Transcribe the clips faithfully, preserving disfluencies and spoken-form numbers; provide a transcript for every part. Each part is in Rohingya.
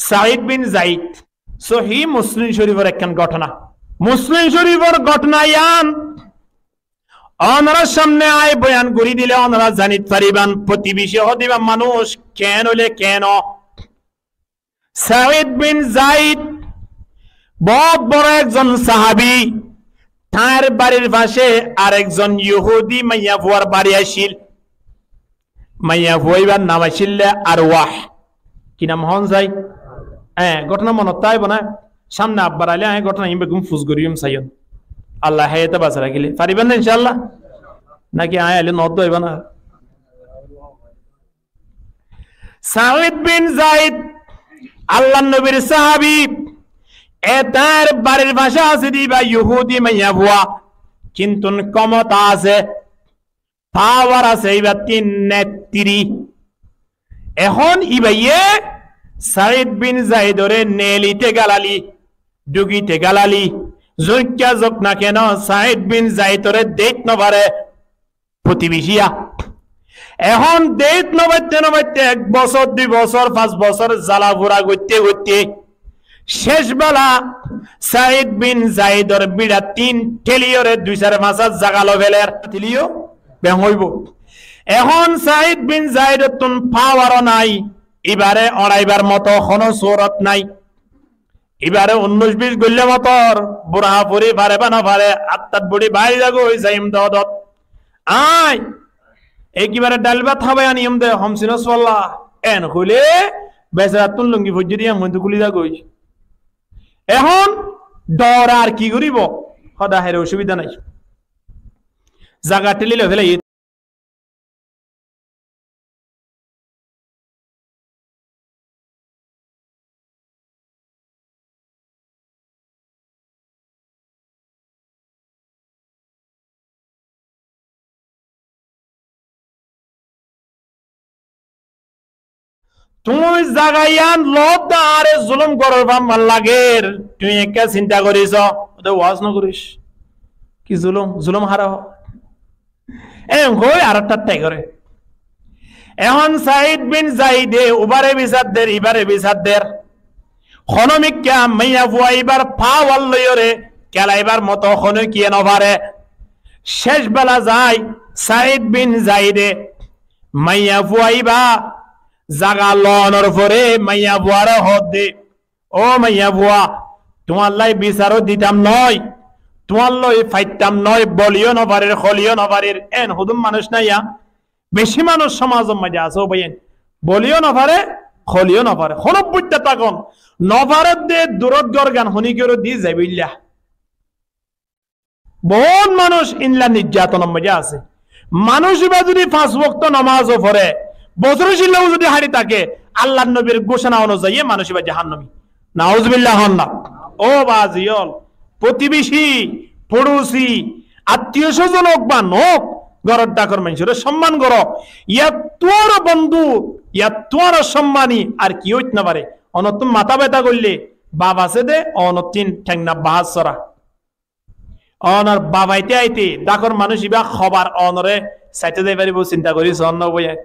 Said bin Zaid, Sohih Muslim Corifor ekkán góthona. Muslim Corifor góthona yián ónorar sámne aññí boyan gorí dile ónora zanit faribán, fotibeci hoó de ibá manúic keén óile keén. Said bin Zaid bout boro ekzon sahabi, tañr barir fase ar ekzon Yohudi maiyafuar bari accíl. Maiyafua ibar nam accíl de Arwah. Ki nam hoón sai? Eé, góthona monot táibo na? Sámne abbar aile aññí góthona iín beggún fus goijjum saiyon. Allah hayate basi rakíle. Faribán na incállah? Náki aññí aile noóddo ibá na? Said bin Zaid, Allar nobir sahabi, e tañr barir fase asé de ibá Yohudi maiyafua, kintu kómota asé, pawar asé, ibáttu nettiri. Ehón ibáye Said bin Zaidore nelite galali, dugite galali, zóikka zok na keno Said bin Zaidore deit nofare. Fotibeciya. Ehón deit nofaitté nofaitté ek bosór, dui bosór, fañs bosór zala fura goitté goitté céc bela Said bin Zaidor bíçattún theliyóre dui sair fañs zaga loi feler. Theliyo beng óibo. Ehón Said bin Zaidottún pawar ó nai, ibáre oñçaibar moto honó surot nai. Ibáre unnúic bic goille motor, burha fori fare ba nofare, attát buri baári zagói zaiyum de odot. Aññí ekibare dhail bát hábai aniyum de, hom sinós falla, en hoilé besarattún lungi foijjé de yían hointu kúli zagói. Ehón dhoor ar ki goríbo? Hoda hére ocubida nai. Zaga theli loi félaiye. Tuñí zaga yián loódde añáre zulum gorór fán lager, tuñí ekká sinta gorí só, óde waás nogoríc. Ki zulum? Zulum hára hoó? En hoói aró táttai goré. Ehón Said bin Zaide ubáre bisar der, ibáre bisar der. Honó mikká maiyafua ibár pawar loiyóre kelaibár moto honókiye nofare. Céc bela zai Said bin Zaide maiyafua ibá zaga loonor fore maiyafuare hoódde, "Ó maiyafua, tuáñlla bisaró ditam noói, tuáñlla faittam noói, boliyó nofarir, holiyó nofarir." En hodún manúic naiya, bicí manúic somazor maze asé, ó báiyain, boliyó nofare, holiyó nofare, honó boitta tákon, nofare de durot gorgan honíkiyóre di zaibólla. Bout manúic ílla nijjatonor maze asé. Manúic ibá zudi fañs wokto nomazo fore, bosóre cílla zudi hári táke, Allar nobir gúcona onuzayi manúic ibá jahannomi. Nauzubillah hon na. Ó bazi ól, fotibeci, foçusi, attiyo sozon ók ba noók, góror dhakor maincóre somman goró. Yattuáro bondú, yattuáro sommani ar ki óit nofare. Onottún matá beta goille, baf asé de, onottún thengna bahás sora. Onor baf aite aite dhakor manúic ibá hobar onore saite zai faribó, sinta gorí soón na báiya.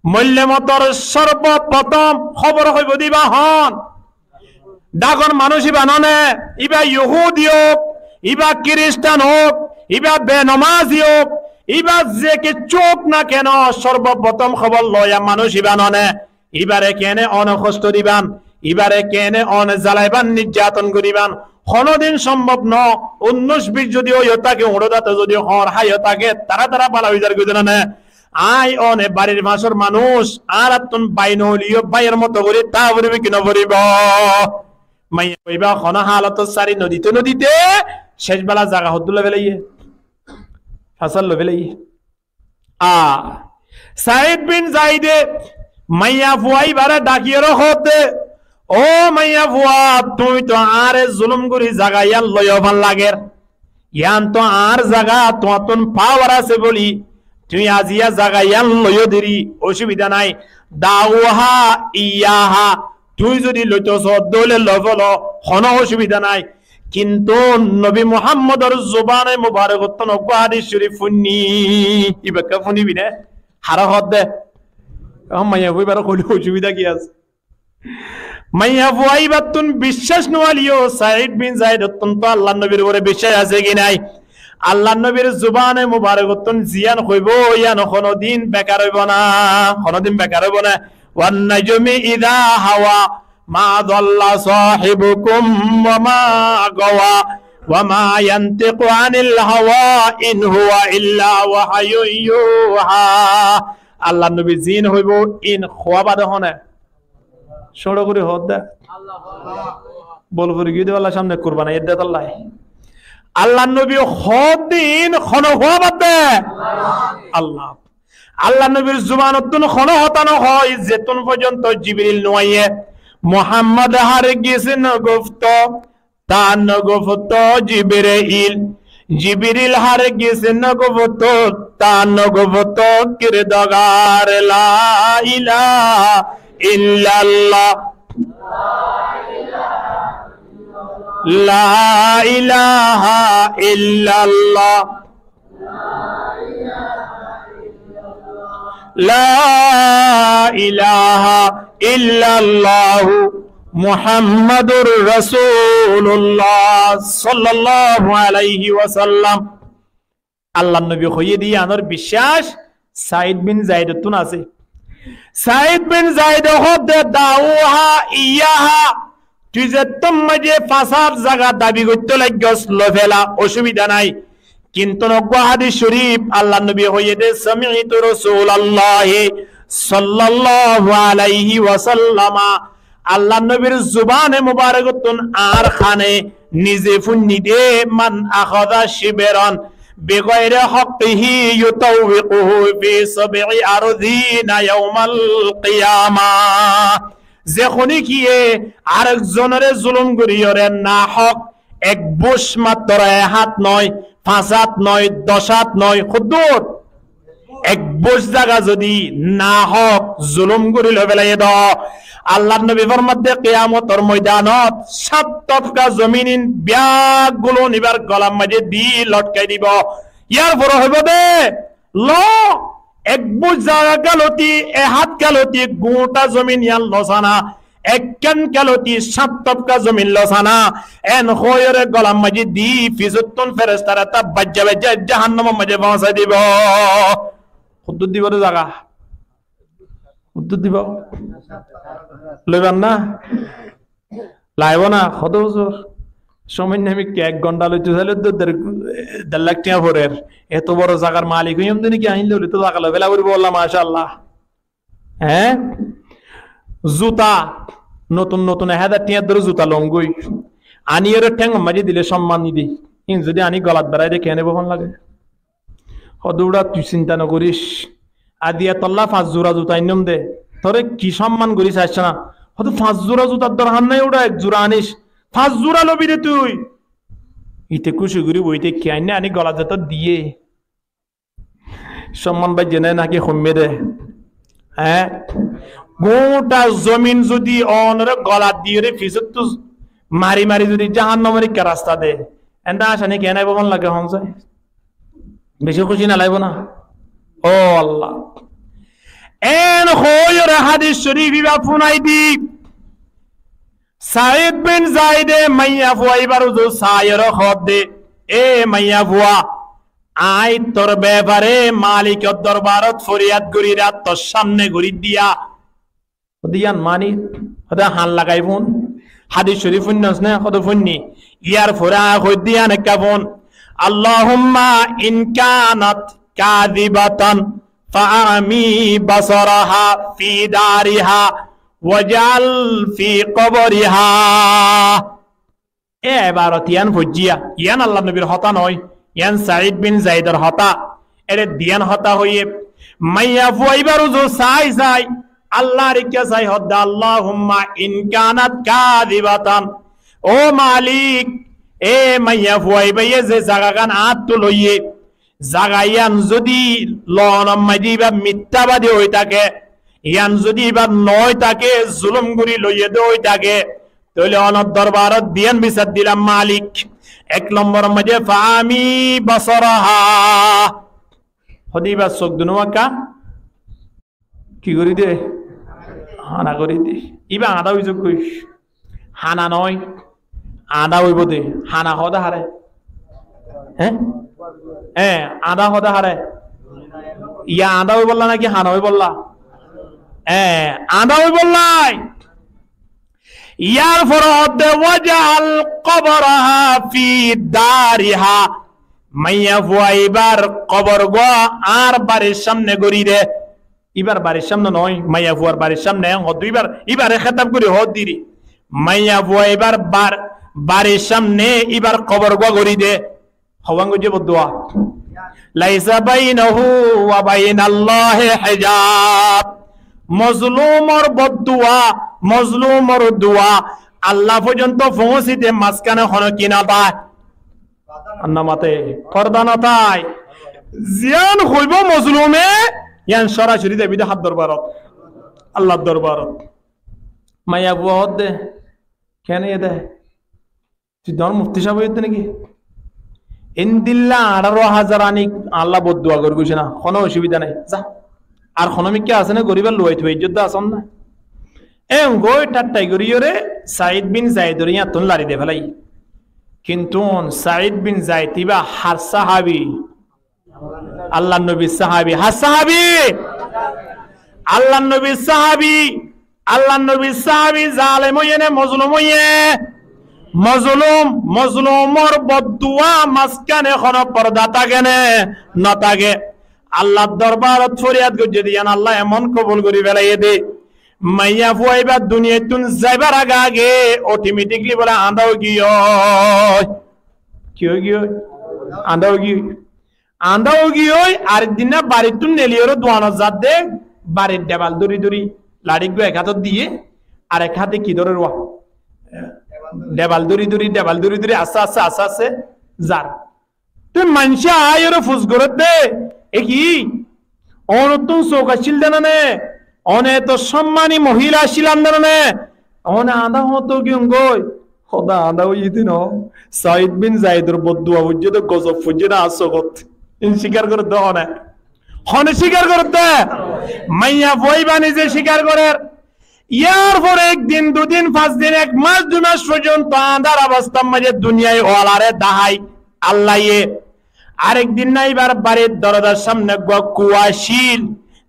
Moille motor sorboprotom hóbor hoibó de ibá hon? Dhakor manúic ibá none, ibá Yohudi ók, ibá Kiristan ók, ibá benomazi ók, ibá ze kessú ók na keno, sorboprotom hóbor loiya manúic ibá none. Ibáre keéne one hosto diban, ibáre keéne one zalaiban, nijjaton goriban, honódin sombob no. Unnúic bic zudi óiyo táke, uñçó date zudi hoóñr háiyo táke, tará tará bala ói zargói de none. Aññí one barir fañsor manúic, añárattún bái noóileyo báiyor moto gorí táa foribó ki noforibó? Maiyafua ibá honó halotot sári nodite nodite céc bela zaga hoddúr loi félaiye, fasár loi félaiye. A, Said bin Zaide maiyafua ibáre dhakiyóre hoódde, "Ó maiyafua, tuñí to añáre zulum gorí zaga yían loiyó fán lager. Yían to añár zaga, tuáñttún pawar asé bóli tuñí aziya zaga yían loiyó deri, ocubida nái. Da'uha iyaha, tuñí zudi loito soó de óile loi felo, honó ocubida nái." Kintu nobi Muhámmodor zubane mubarokottún uggúa hádis corif fúinni, ibá ekká fúnibi né? Hará hoódde. Ehón maiyafua ibáre hoilé ocubida ki asé? Maiyafua íbattún biccác no óileyo, Said bin Zaidottún to Allar nobir uore biccác asé ki nai? Allar nobir zubane mubarokottún ziyán hoibó, yían honodin bekar óibo na, honodin bekar óibo na. والنجم إذا هوى ما ضل صاحبكم وما غوى وما ينطق عن الهوى إن هو إلا وحي يوحى. Allar nobi ziín hoibó, íin hoó bade hone? Cóñço gorí hoó de. Bol fori giyé de Allar sámne kurbani edde tollai. Allar nobi hoó de íin hone hoó bade? Allah. Allar nobir zubanottún hono hotá no hoó, zettún foijjonto Jibril no aiyé. محمد هرگز نگفت تا نگفت جبرئیل، جبرئیل هرگز نگفت تا نگفت کردگار. لا إله إلا الله، لا إله إلا الله. لا إله إلا الله محمد رسول الله صلى الله عليه وسلم. Allar nobi hoiyé de yíanor biccác Said bin Zaidottún asé. Said bin Zaide hoó de, دعوها إياها. Tui zettún maze fasár zaga dabi goittó laiggós, loi fela, ocubida nai. Kintu uggwá hádis corif Allar nobi hoiyé de, سمعت رسول الله صلى الله عليه وسلم. Allar nobir zubane mubarokottún añár kane nize fúinni de, من أخذ شبرا بغير حقه يطوقه في سبع أرضين يوم القيامة. Ze honikiye arek zonore zulum goríyore nahok ek buc mattor, e hát noi, fañs hát noi, doc hát noi, hoddúr? Ek buc zaga zodi nahok zulum gorí loi felaiyé de, Allar nobi formadde, kiyamotor moidanot sát tobka zominin beggúlun ibar golar maze di lotkai dibo. Yar fore hoibo de, Lo, ek buc zaga galoti, e hát galoti, guñta zomin yián losana, ekkán galoti, sát tobka zomin losana, en hoiyore golar maze di, fisottún ferestare ta baijja baijja jahannamor maze foóñsai dibo. Hoddúr dibo de zaga? Hoddúr dibo? Loibar na? Laibo na, hoto bosór? Somoi nai mikká ek gonta loito sailé to der, der lak tiañ forer. Eto boro zagar malik óiyum de niki, añí loile to zaga loi fela foribo, Allah, macállah. Eé? Zuta notun notun ek házar tiañr dóre zuta longói. Aníyore théngor maze dile somman de. Ín zodi aní golat berai de, keén óibo hon lage? Hoó de, uçá, tui sinta no goris. Aijja tolla fañs zura zuta ainnóm de. Tore ki somman goris aiccó na? Hoó de, fañs zura zutar dorhar nai, uçá, ek zura anis. Fañs zura lobi de tui. Ite kúci gorí boi táikke, añí golat zeto diyé. Somman baijje né naki hoimme de? Eé? Guñta zomin zodi onore golat diyore fisottú mari mari zodi jahannamor ikká rasta de, ende acani keén aibo hon lage hon sai? Beci kúci no laibo na? Ó Allah. En hoiyore hádis corif iba funai di. Said bin Zaide maiyafua ibar uzu saiyore hoó de, e maiyafua, añí tor befare malikor dorbarot foriyad gorír, tor samne gorí diya. Hoó de, yián mani? Hoó de, han lagai fun. Hádis corif fuinnos né? Hoó de, fuinni. Yar fore añí hoi de yián ekká fun. اللهم إن كانت كاذبة فأعم بصرها في دارها واجعل في قبرها. E ebarot yián foijjé, yián Allar nobir hotá noó, yián Said bin Zaidor hotá. Ere diyan hotá hoiyé, maiyafua ibar uzu sai sai, Allar ikká sai hoó de, اللهم إن كانت كاذبة. Ó Malik, e maiyafua ibaye ze zagagan añáttu loiyé, zaga yián zodi loonor maze iba mittabadi ói táke, yián zodi iba no ói táke, zulum gorí loiyé de ói táke, tóile onor dorbarot diyan bisar dilam Malik. Ek lombor maze فأعم بصرها. Hoó de ibar suk dunúa ekká ki gorí de? Hana gorí de. Íba añdá ói zagói. Hana noó. Añdá óibo de. Hana hoó de haré. Hé? Hé, añdá hoó de haré. Yá añdá óibolla náki hana óibolla? Hé, añdá óibolla. Yar fore hoó de, "Waja'al qabraha fi dariha." Maiyafua íbar kobor gua añár barir sámne gorí de. Íbar barir sámne noó, maiyafuar barir sámne, en hoó de íbar, íbare hétab gorí hoó de ri. Maiyafua íbar bar-, barir sámne íbar kobor gua gorí de. Hoibán goijjé boddua. "Laisa bainahu wa bainallahi hijab." Mozlumor boddua, mozlumor dua, Allah foijjonto foóñsite mazkáne honó ki no tái. Annamate, forda no tái. Ziyán hoibó mozlume, yían sorasori zaibói de hár dorbarot. Allar dorbarot. Maiyafua hoó de, kene de? Tui dor mufti sáb óiyotte náki? Endilla añçáro házar aní Allah boddua gorí gusé na, honó ocubida nái. Za. Ar honó mikká asé né goríbar luwai tuwai ijjot asé né? Engoi thatthai goríyore Said bin Zaidore yíañttún lari de félaiye. Kintu Said bin Zaid íba har sahabi? Allar nobir sahabi. Har sahabi? Allar nobir sahabi. Allar nobir sahabi zalem óiye né mozlum óiye? Mozlum. Mozlumor boddua mazkáne honó forda táke né? No táke. Allar dorbarot foriyad goijjé de yían Allah emon kobul gorí félaiye de. Maiyafua íba duniyaittún zaibar age age otometikli bóle añdá ói giyói. Ki ói giyói? Añdá ói giyói. Añdá ói giyói, arek dinna barittún neliyóre duanot zadde, barir dhebal dóri dóri, laçí gua ek hátot diyé, arek háte ki dórer wá? Dhebal dóri dóri, dhebal dóri dóri, asté asté, asté asté zar. Te maincé aáiyoré fus gorédde, e ki? Onottún souk accíl dé né? One eto sommani mohila accíl dé né? One añdá hoóñto giyóngoi. Hoóde añdá óiye dé noó. Said bin Zaidor boddua foijjé dé, gozob foijjé dé añár soukot. Ín cíkar gorédde hone? Hone cíkar gorédde? Maiyafua íba nize cíkar gorér. Yar fore ek din, du din, fañs din, ek mac, dui mac foijjonto añdár obostár maze duniyai olaré dahái Allaye. Arek din naibar barir dorozar sámne eggúa kua accíl,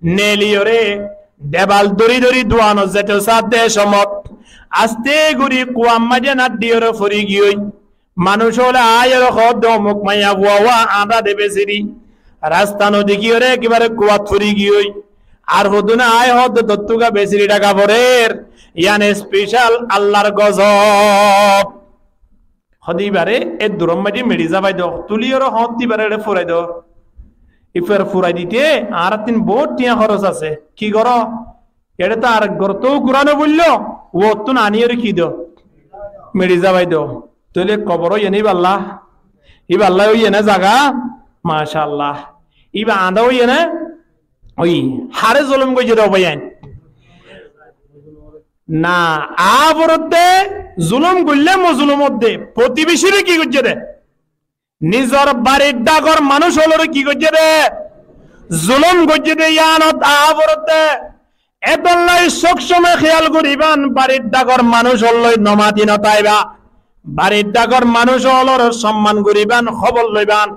neliyóre dhebal dóri dóri duanot zaito saádde somot, asté gorí kuar maze naddiyoré fori giyói. Manúic ókkole aáiyoré hoódde omuk maiyafua wá añdá de besiri. Rasta nodekíyoré ekebare kuat fori giyói. Ar hodúne aái hoódde tottúka besiri dhaka forer. Yían especial Allar gozob. Hoódde íbaré e duror maze meçi zafai do, tulíyoré hoódde íbaré eçé furai do. Íbaré furai dite añárattún bout thiañ hóros asé. Ki goró? Eçé to arek gorottú Kuráne foilló, uottún aníyoré ki do? Meçi zafai do. Tóile kobor óiye né íballa? Íballa óiye né zaga? Macállah. Íba añdá óiye né? Ói, haré zulum goijjé dé óbaiyain? Na, aá foredde zulum goillé mozlum ódde, fotibeciré ki goijjé dé? Nizor barir dhakor manúic ókkoloré ki goijjé dé? Zulum goijjé dé, yíanot aá foredde. Étolla sób somoi kéyal goríban, barir dhakor manúic ókkol loi nomati notáiba. Barir dhakor manúic ókkolor somman goríban, hóbor loiban.